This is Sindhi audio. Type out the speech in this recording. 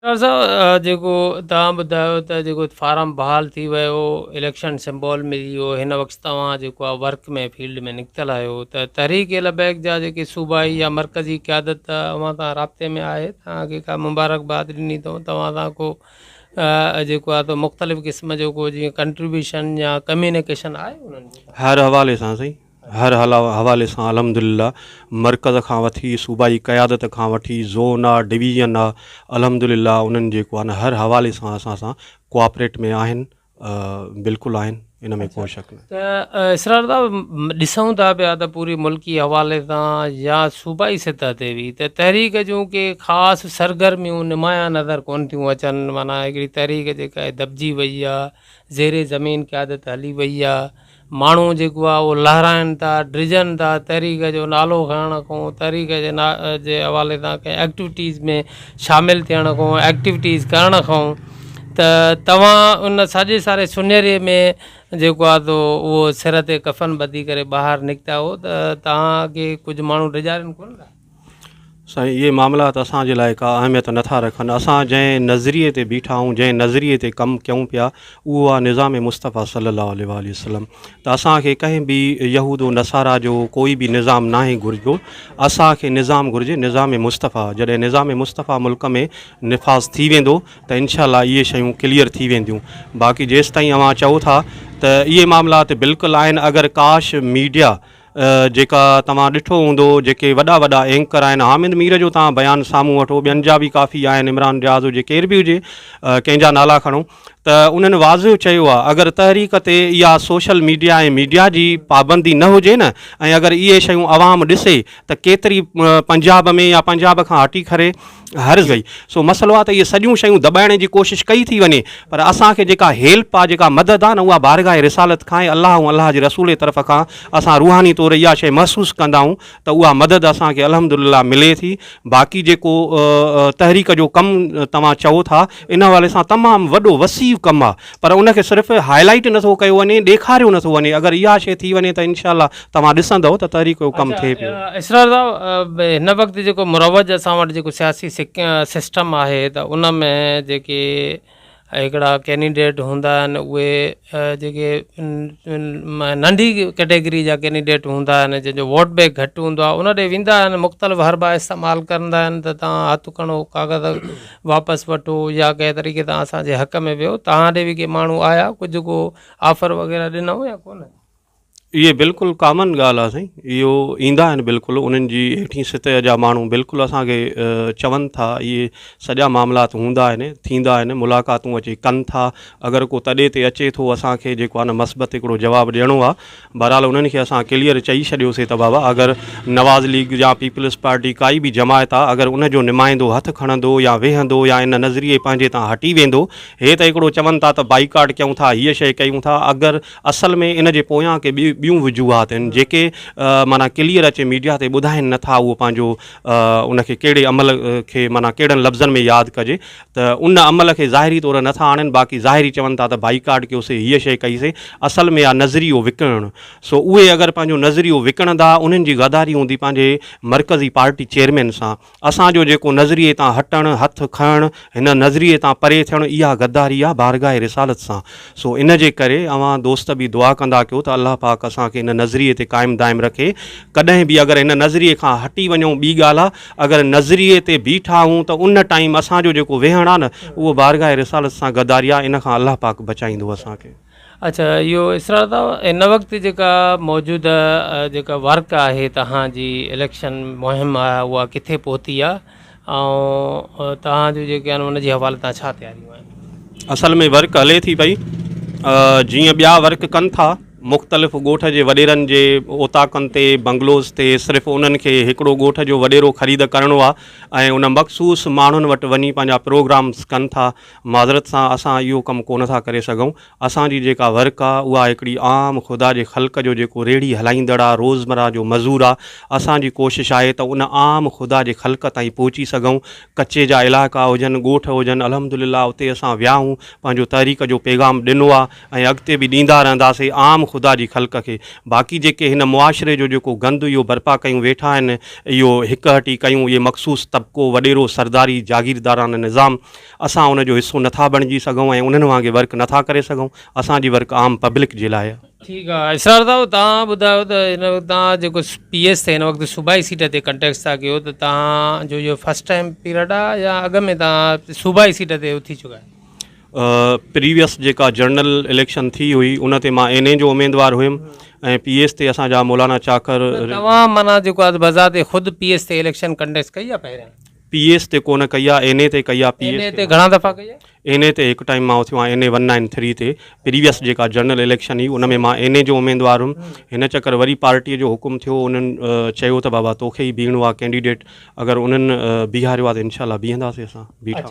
ڊاڪٽر صاحب جيڪو توهان ٻڌايو ته جيڪو فارم بحال ٿي ويو اليڪشن سمبول ملي ويو هن وقت توهان جيڪو آهي ورڪ ۾ فيلڊ ۾ نڪتل آهيو ته تحريڪ لبيڪ جا جيڪي صوبائي يا مرڪزي قيادت اوهان سان رابطي ۾ آهي توهان کي ڪا مبارڪباد ڏني اٿئون توهان سان ڪو جيڪو آهي ته مختلف قسم جو ڪو جيئن ڪنٽريبيوشن يا ڪميونيڪيشن آهي انهن جو هر حوالي سان سائين هر حوالي سان الحمد لله مرڪز کان وٺي صوبائي قيادت کان وٺي زون آ ڊويزن آ الحمد لله انهن جيڪو آ نه هر حوالي سان اسان سان ڪوآپريٽ ۾ آهن بلڪل آهن ان ۾ ڪو شڪ ناهي. ته اسرار صاحب ڏسون ٿا پيا ته پوري ملڪي حوالي سان يا صوبائي سطح تي به ته تحريڪ جون ڪي خاص سرگرميون نمايان نظر ڪون ٿيون اچن معنيٰ هڪڙي تحريڪ جيڪا آهي دٻجي وئي آ زير زمين قيادت هلي وئي آ ماڻهو جيڪو آهي اهو لهرائن ٿا، ڊڄن ٿا تحريڪ جو نالو کڻڻ کان، تحريڪ جي جي حوالي سان ڪنهن ايڪٽيوٽيز ۾ شامل ٿيڻ کان، ايڪٽيوٽيز ڪرڻ کان ته توهان ان سڄي ساري سنهري ۾ جيڪو آهي سو اهو سر تي ڪفن ٻڌي ڪري ٻاهر نڪتا آهيو ته توهان کي ڪجهه ماڻهو ڊيڄارين ڪونه ٿا؟ سائين اهي معاملات اسان جي لاء ڪا اهميت نه ٿا رکن اسان جنهن نظريي تي بيٺا آهيون جنهن نظريي تي ڪم ڪيون پيا اهو آهي نظام مصطفيٰ صلي الله عليه واٰله وسلم ته اسان کي ڪنهن به يهود و نصارا جو ڪوئي به نظام ناهي گهرجو اسان کي نظام گهرجي نظام مصطفيٰ جڏهن نظام مصطفيٰ ملڪ ۾ نفاذ ٿي ويندو ته انشاء الله اهي شيون ڪليئر ٿي وينديون باقي جيستائين اوهان چئو ٿا ته اهي معاملات بلڪل آهن اگر ڪاش ميڊيا جيڪا توهان ڏٺو هوندو جيڪي وڏا وڏا اينڪر آهن حامد مير جو توهان بيان سامهون وٺو ٻين جا به ڪافي آهن عمران رياض هجي ڪير به هجي ڪنهن جا نالا کڻو ته انهن واضح چيو آهي اگر تحريڪ تي اها سوشل ميڊيا ۽ ميڊيا جي پابندي نه هجي نه ۽ اگر اهي شيون عوام ڏسي ته ڪيتري پنجاب ۾ يا پنجاب کان هٽي ڪري هر گئي سو مسئلو آ ته اهي سڄيون شيون دٻائڻ جي ڪوشش ڪئي ٿي وڃي پر اسان کي جيڪا هيلپ آ جيڪا مدد آ نه اها بارگاهه رسالت کان ۽ الله ۽ الله جي رسول جي طرف کان اسان روحاني طور اها شيء محسوس ڪندا آهيون ته اها مدد اسان کي الحمدلله ملي ٿي باقي جيڪو تحريڪ جو ڪم توهان چئو ٿا ان حوالي سان تمام وڏو وسيع ڪم آ پر ان کي صرف هائي لائيٽ نٿو ڪيو وڃي ڏيکاريو نٿو وڃي اگر اها شيء ٿي وڃي ته انشاء الله توهان ڏسندؤ ته تحريڪ جو ڪم ٿئي پيو. اڇا اسرار صاحب هن وقت جيڪو مروج اسان وٽ جيڪو سياسي سسٽم آهي ته ان ۾ جيڪي هڪڙا ڪينڊيڊيٽ هوندا آهن اهي جيڪي ننڍي ڪيٽيگري جا ڪينڊيڊيٽ هوندا آهن جن جو ووٽ بينڪ گهٽ هوندو آهي ان ڏي ويندا آهن مختلف حربا استعمال ڪندا آهن ته توهان هٿ کڻو ڪاغذ واپس وٺو يا ڪنهن طريقي سان اسان جي حق ۾ ويهو توهان ڏي به ڪي ماڻهو آيا ڪجهه ڪو آفر وغيره ڏنائون يا ڪونه؟ اهي بلڪل ڪامن ڳالهه آهي سائين اهو ايندا آهن بلڪل انهن جي هيٺين سطح جا ماڻهو بلڪل اسان کي چون ٿا اهي سڄا معاملات هوندا آهن ٿيندا آهن ملاقاتون اچي ڪن ٿا اگر ڪو تڏي تي اچي ٿو اسان کي جيڪو آهي نه مثبت هڪڙو جواب ڏيڻو آهي بهرحال انهن کي اسان ڪليئر چئي ڇڏيوسي ته بابا اگر نواز ليگ يا پيپلز پارٽي ڪائي به جماعت آهي اگر ان جو نمائندو هٿ کڻندو يا ويهندو يا ان نظريي پنهنجي تان هٽي ويندو هي ته هڪڙو چون ٿا ته بائيڪاٽ ڪيون ٿا هيء شيء ڪيون ٿا اگر اصل ۾ ان جي پويان ڪي ٻيون وجوهات آهن جيڪي معنيٰ ڪليئر اچي ميڊيا تي ٻڌائين نه ٿا اهو پنهنجو ان کي ڪهڙي عمل کي معنيٰ ڪهڙن لفظن ۾ ياد ڪجي ته ان عمل کي ظاهري طور نه ٿا آڻين باقي ظاهري چون ٿا ته بائيڪاٽ ڪيوسي هيء شيء ڪئي سي اصل ۾ آ نظريو وڪڻڻ سو اهي اگر پنهنجو نظريو وڪڻندا انهن جي غداري هوندي پنهنجي مرڪزي پارٽي چيئرمين سان اسان جو جيڪو نظريي تان هٽڻ، هٿ کڻڻ، هن نظريي تان پري ٿيڻ اها غداري آ بارگاهه رسالت سان. سو ان جي ڪري اوهان دوست به دعا ڪندا ڪيو ته الله پاڪ اسان کي هن نظريي تي قائم دائم رکي. ڪڏهن به اگر هن نظريي کان هٽي وڃون ٻي ڳالهه آ، اگر نظريي تي بيٺا آهون ته ان ٽائيم اسان جو جيڪو ويهڻ آ نه اهو بارگاهه رسالت سان غداري آ ان کان الله پاڪ بچائيندو اسان کي. اڇا اهو اسرار صاحب هن وقت جيڪا موجوده جيڪا ورڪ آهي توهان جي اليڪشن مهم آهي اها ڪٿي پهتي آهي ۽ توهان جون جيڪي آهن ان جي حوالي سان ڇا تياريون آهن؟ اصل ۾ ورڪ هلي ٿي پئي جيئن ٻيا ورڪ ڪن ٿا مختلف ڳوٺ جي وڏيرن جي اوطاقن تي بنگلوز تي صرف انهن کي هڪڙو ڳوٺ جو وڏيرو خريد ڪرڻو آهي ۽ ان مخصوص ماڻهن وٽ وڃي پنهنجا پروگرامز ڪن ٿا معذرت سان اسان اهو ڪم ڪونه ٿا ڪري سگهون. اسان جي جيڪا ورڪ آ اها هڪڙي عام خدا جي خلق جو جيڪو ريڙهي هلائيندڙ آ، روزمره جو مزور آ، اسان جي ڪوشش آهي ته ان عام خدا جي خلق تائين پهچي سگهون. ڪچي جا علائقا هجن، ڳوٺ هجن، الحمدلله اتي اسان ويا آهيون، پنهنجو تحريڪ جو پيغام ڏنو آ ۽ اڳتي به ڏيندا رهنداسي. عام خدا جي خلق کي. باقي جيڪي هن معاشري جو جيڪو گند اهو برپا ڪيون ويٺا آهن، اهو هڪ هٽي ڪيون اهي مخصوص طبقو، وڏيرو، سرداري، جاگيردارانه نظام، اسان ان جو حصو نٿا بڻجي سگهون ۽ انهن وانگي ورڪ نٿا ڪري سگهون. اسان جي ورڪ عام پبلڪ جي لاء آهي. ٺيڪ آ اسرار صاحب توهان ٻڌايو ته هن وقت توهان جيڪو پي ايس تي هن وقت صوبائي سيٽ تي ڪنٽيسٽ ٿا ڪيو ته توهان جو اهو فرسٽ ٽائيم پيريڊ آ يا اڳ ۾ توهان صوبائي سيٽ تي اٿي چڪا آهيو؟ پريويس جيڪا جنرل اليڪشن ٿي هئي ان تي مان اين اي جو اميدوار هيم ۽ پي ايس تي اسان جا مولانا چاڪر. توهان معنيٰ جيڪو آ بذات خود پي ايس تي اليڪشن ڪنٽيسٽ ڪئي آ پهريان؟ پي ايس تي ڪونه ڪئي آ اين اي تي ڪئي آ. پي اين اي تي گهڻا دفعا ڪئي آ؟ اين اي تي هڪ ٽائيم مان اٿيو آهيان N A one nine three تي پريويس جيڪا جنرل اليڪشن هئي ان ۾ مان اين اي جو اميدوار هيم هن چڪر وري پارٽي جو حڪم ٿيو انهن چيو ته بابا توکي ئي بيهڻو آ ڪينڊيڊيٽ اگر انهن بيهاريو آ ته انشاء الله بيهنداسين اسان بيٺا.